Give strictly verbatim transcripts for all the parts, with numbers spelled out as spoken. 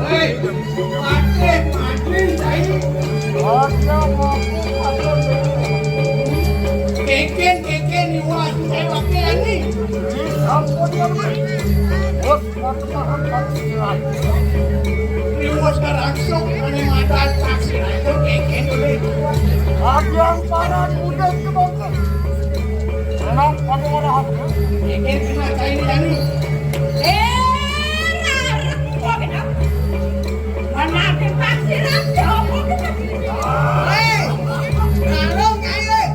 Hei, mati, mati, tai. Keken, keken, iwak, iwak, ani. Ampun, ya, Mas. Bos, mati, makan, mati, iwak. Iwak, karangsok, ani, mata, taksi, itu, keken, udah. Ada yang parah, udah, itu, Bang. Memang pada orang apa? Ini kena kain ini. Eh, rarek kok kena. Mana ada taksi raja, apa kena? Hei, kalau kain,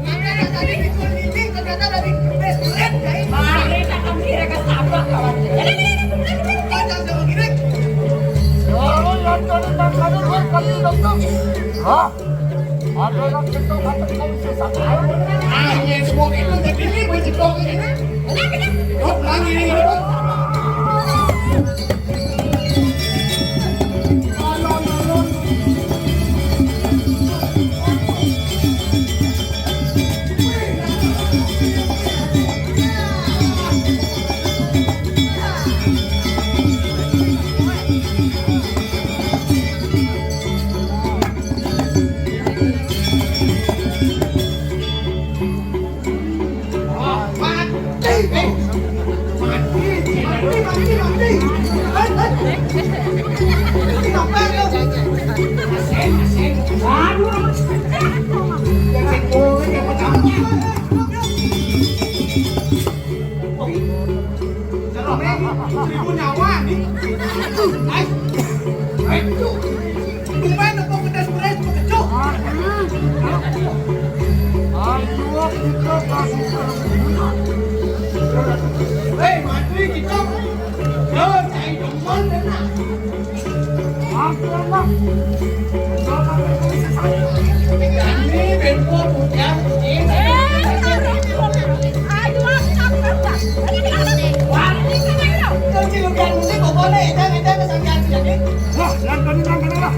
maka tadi di kuning, ternyata dari restoran, kain. Mari, tak kami, mereka sabar, kawan. Ada, ada, ada, ada, ada. Ada, ada, ada. Kalau yang dari makanan, kami datang. Hah? Ada orang ketok atau kau bisa sakal? Ah, iya, semua itu jadi ini, boleh jeblok ini. Kau pelangi ini, ini. Alon, alon. Seribu nyawa nih. Hai. Hai. Tumben apa pedas beres bekecuh. Ayo kita kasih. Hei, mantri kita. Yo, cai demen kena. Ampun, Bang. Ini bempo punya. Wah, yang tadi nang kena lah.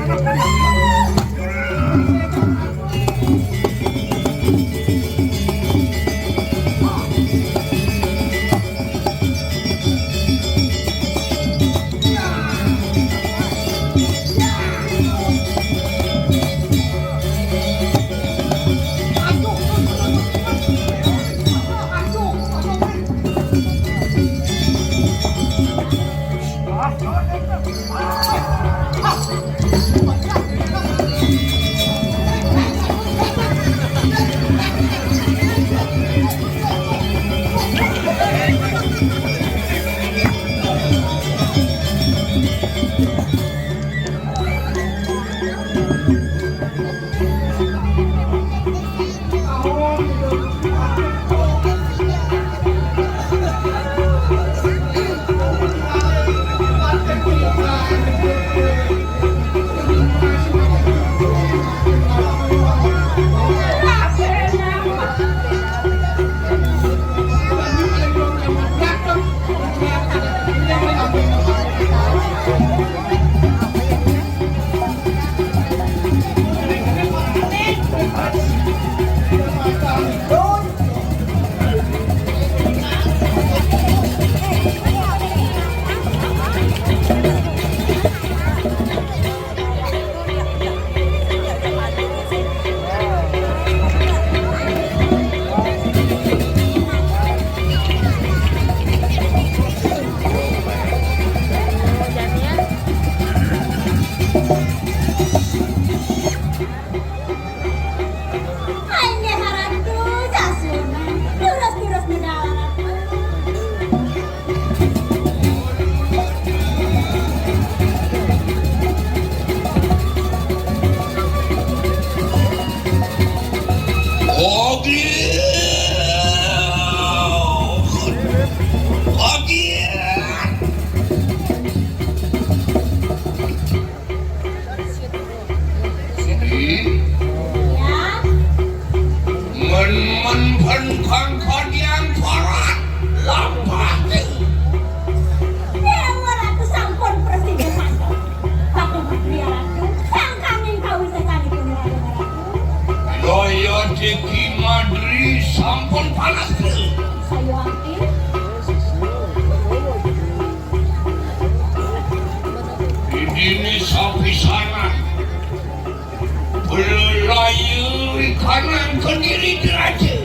Pendiri diraja.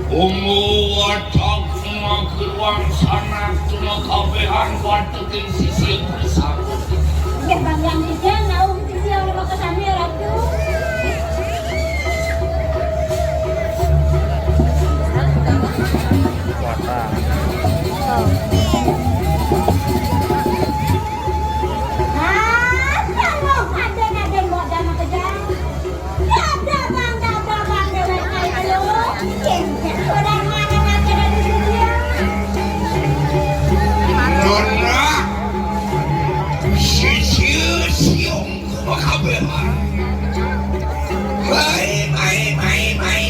Ungu watak mangkuruang sanak tumakabehan watekin sisir bersama. Nggih, bangga nggih, naung sisir oleh Ratu. Watak. Ah, kalau ada-ada mau jangan kejam. Dona, sisiu siung ku makabehan. Mai, mai, mai.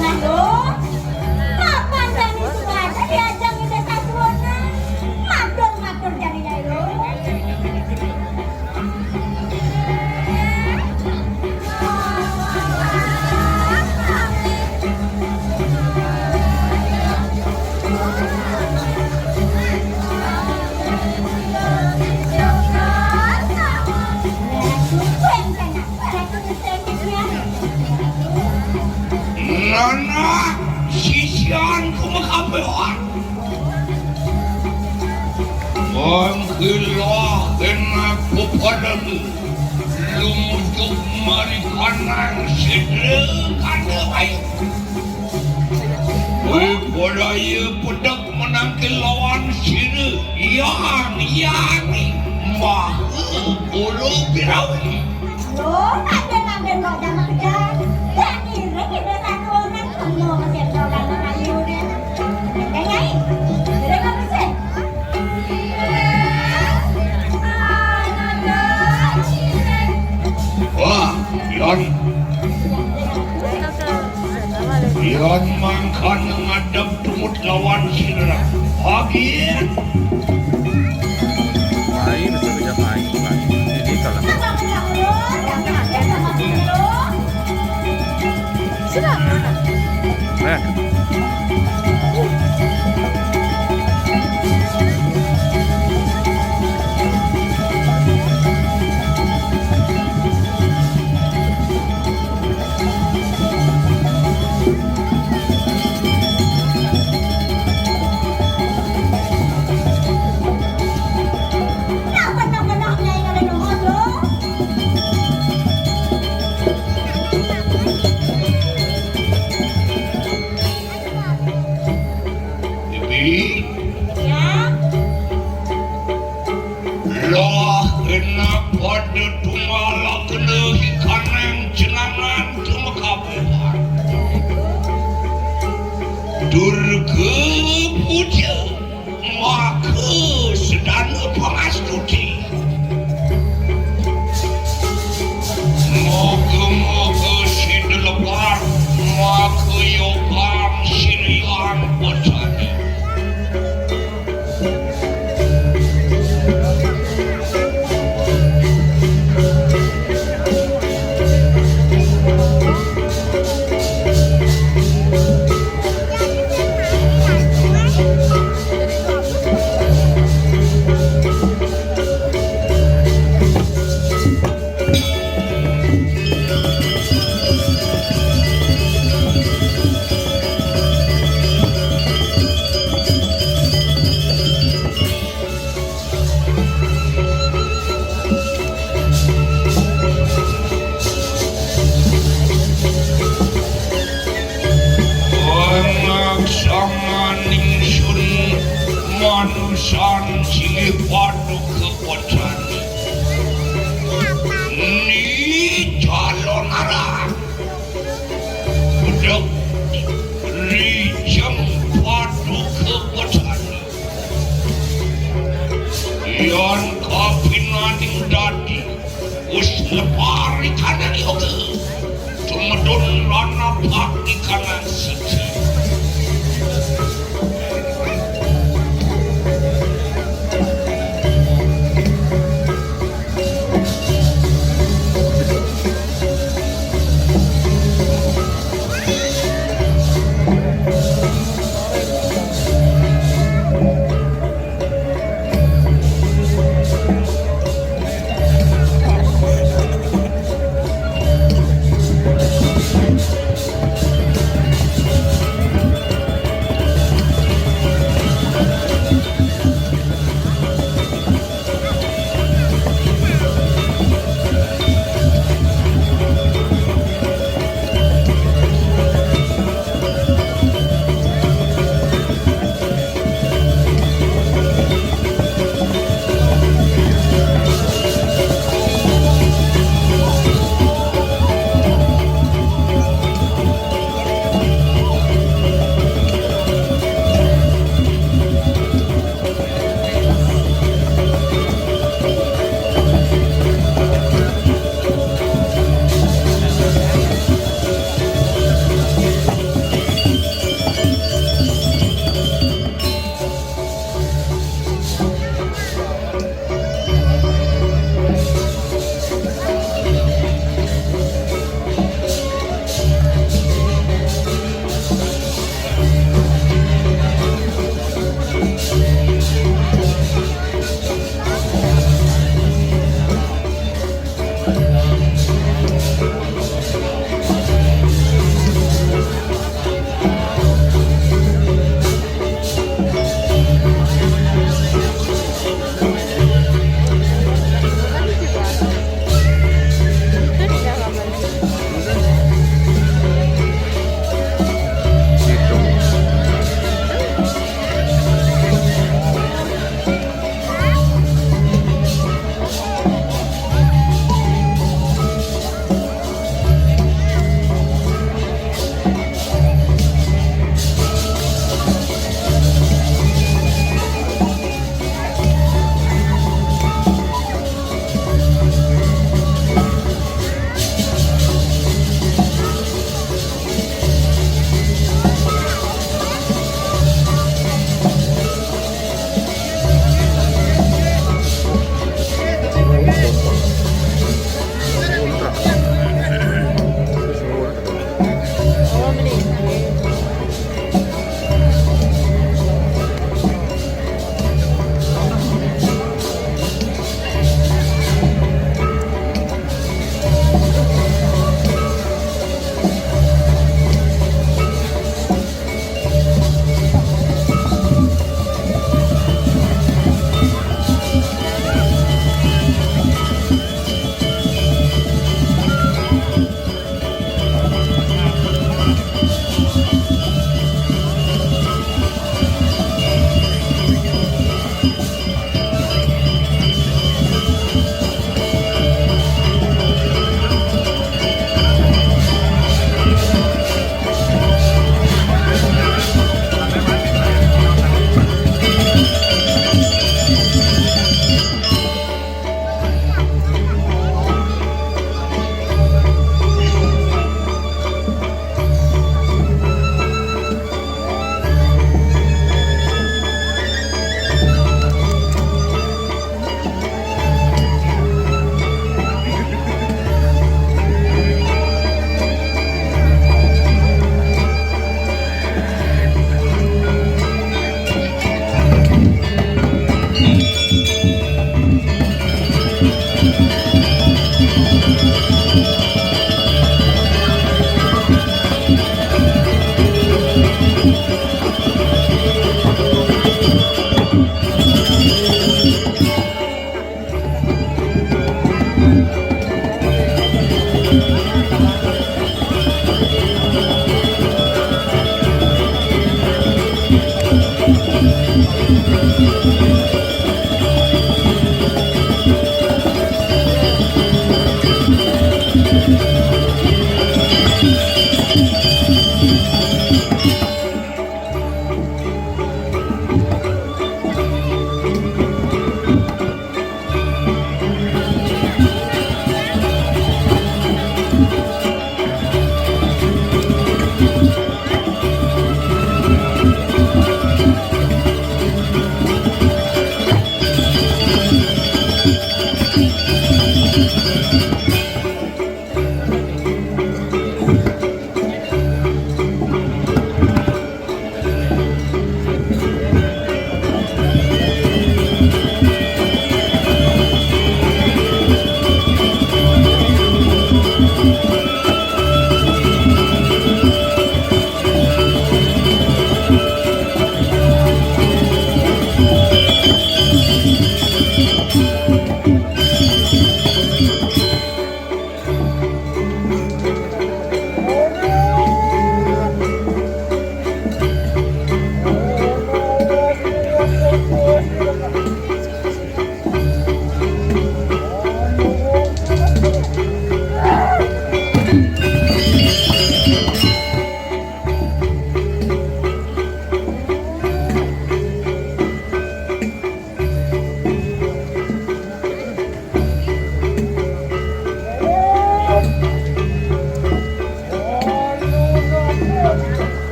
Aduh, kapan Dani Sugata diajak ngindes sasuwunan? Matur-matur jani Nyai Luh. Nana sisian ku makabehan. Mangkila enak pepadamu. Lumujuk mari kanang sidra kana baik. Wih, podaya pedek menangkil lawan sira. Yang, yang, maha ulu birawi. Loh, aden-aden kok jamak kejar. Lah, ngiring kita satu orang. Kamu masih ada orang ayu deh. Ada nyai. Ada kamu sih. Wah, Yon. Yan mangkana ngadeg tumut lawan sira. Agin. Mai, betul, betul, mai, mai. Ini kalau. Sudah. Eh. Bibi. Ya. Lah, kena pada tunggal kena ikanang jenangan tumekabuhan. Durga puja, maka sedana pangastuti. Moga-moga sida lebar, maka yogan sirian pacani. Anak samaning sun manusan silih paduka pacani. Ni calon aran. Bedek rijeng paduka pacani. Yan kapinaning dadi, wus lebar ikanang yoga. Tumedun lan napak ikanang siji.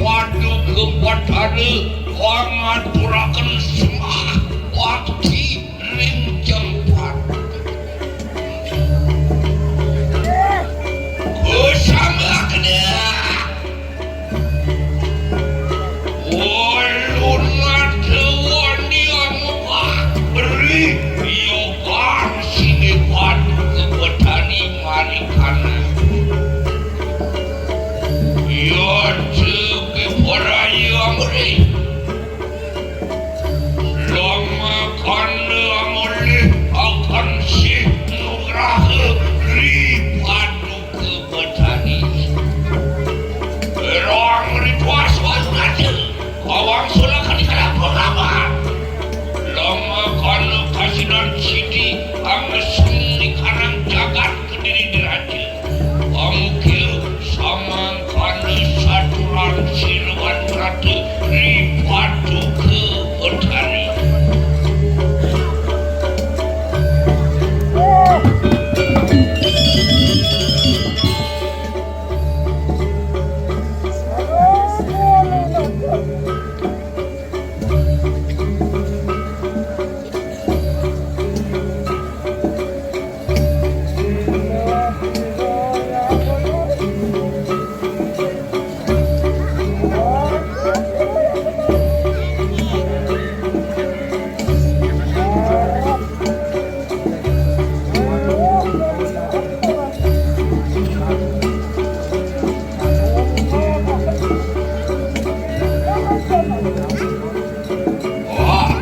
Paduka Batara ngaturaken sembah bakti ring jempat. Kusambaken. Ulun matuwani amuka beri yogan sine Paduka Batari marikana. Iya tepi paraya amuri. Lamakana amulih akan sih nugraha ri Paduka Batari. Rong rituas walu raja, kawang sulakan ikan apa kabar? Lamakana kasinan sidi angesung di karang jagat kediri diraja. Amukil samangkana saturan siluan ratu ri Paduka Betari. Wah,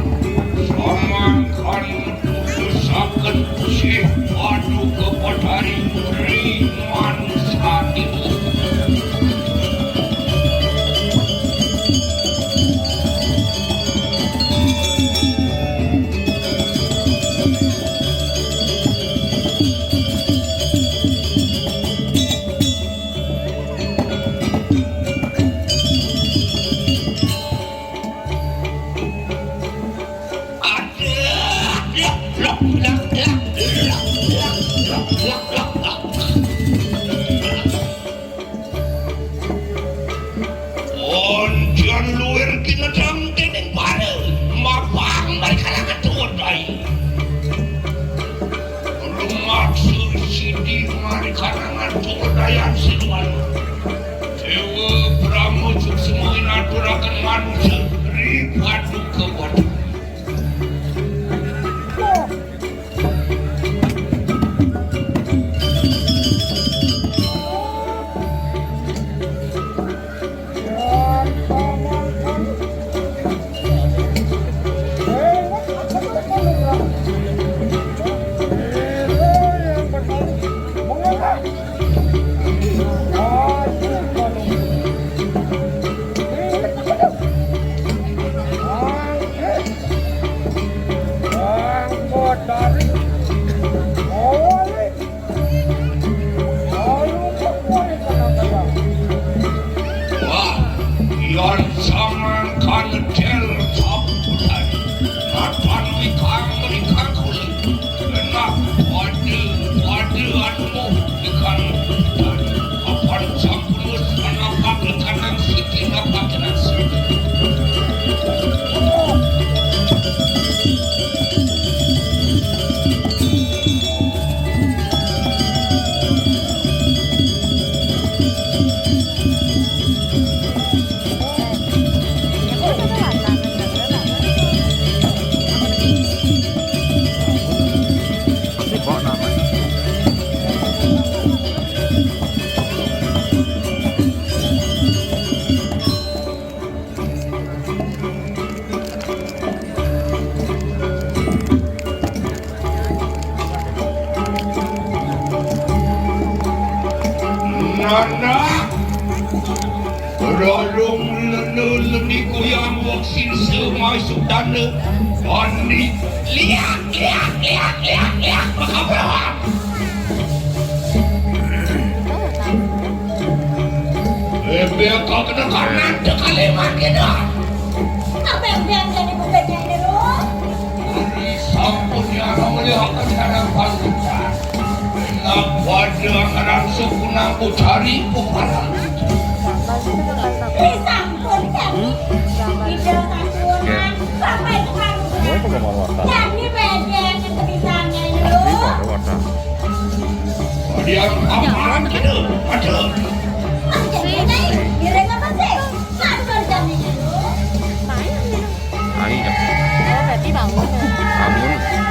samangkana putusaken sih Paduka Betari ri manusane. Ontian luir kinedang dening para mapang mari kalangan tuwedai. Lumaksud sidi mari kalangan tuwedayan siluan. Dewa Brahma suksma inaturaken manusa ri Paduka Batari. Wah, yan samangkana del saputan. Matan wikang rikang kulit. Genah pada, pada anu muh wikang kulit. Apan sampun wis manapak kanang siti, napak kanang siti. Nana, ralung lene leni kuyang waksin semai sudana. Ani, liak, liak, liak, liak, liak, makabrawa. Embé kau kena kanan tekaliman kita. Apa yang biar jadi bebeknya ini, Rum? Sampun ya, melihat sekarang pasukan. Nak pada ngaran suku nang Utari, Utara. Pisang. Ayo, ya. Oh, berarti bangun. Bangun.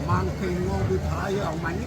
Mang kei ngau bi pha yo ang mani.